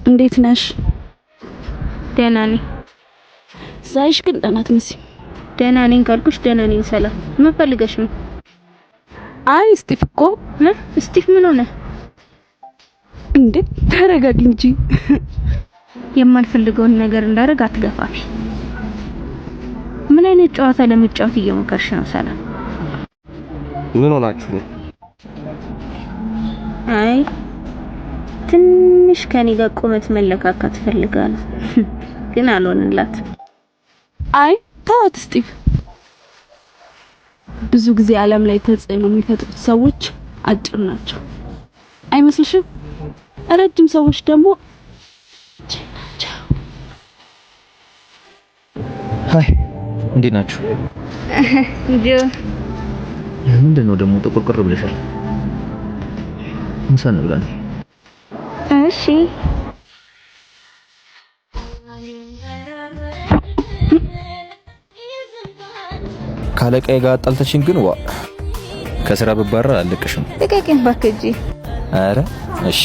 እንዴት ነሽ? ደህና ነኝ። ሳይሽ ግን ደህና አትመስይም። ደህና ነኝ ካልኩሽ ደህና ነኝ። ሰላም፣ ምን ፈልገሽ ነው? አይ ስቲፍ እኮ ስቲፍ ምን ሆነ እንዴ? ተረጋጊ እንጂ። የማልፈልገውን ነገር እንዳደርግ አትገፋፊ። ምን አይነት ጨዋታ ለመጫወት እየሞከርሽ ነው? ሰላም፣ ምን ሆናችሁ ነው? አይ ትንሽ ከኔ ጋር ቁመት መለካካት ፈልጋ ነው፣ ግን አልሆንላት። አይ ተዋት ስቲቭ። ብዙ ጊዜ ዓለም ላይ ተጽዕኖ የሚፈጥሩት ሰዎች አጭር ናቸው አይመስልሽም? ረጅም ሰዎች ደግሞ ናቸው። Hi፣ እንዴት ናችሁ? ጆ፣ ምንድን ነው ደግሞ ጥቁር ቅር ብለሻል? ምሳ እንብላ። እሺ። ካለቃዬ ጋር አጣልተሽኝ ግን ዋ ከስራ ብባረር አልለቅሽም። ልቀቀኝ እባክህ እጄ። ኧረ እሺ።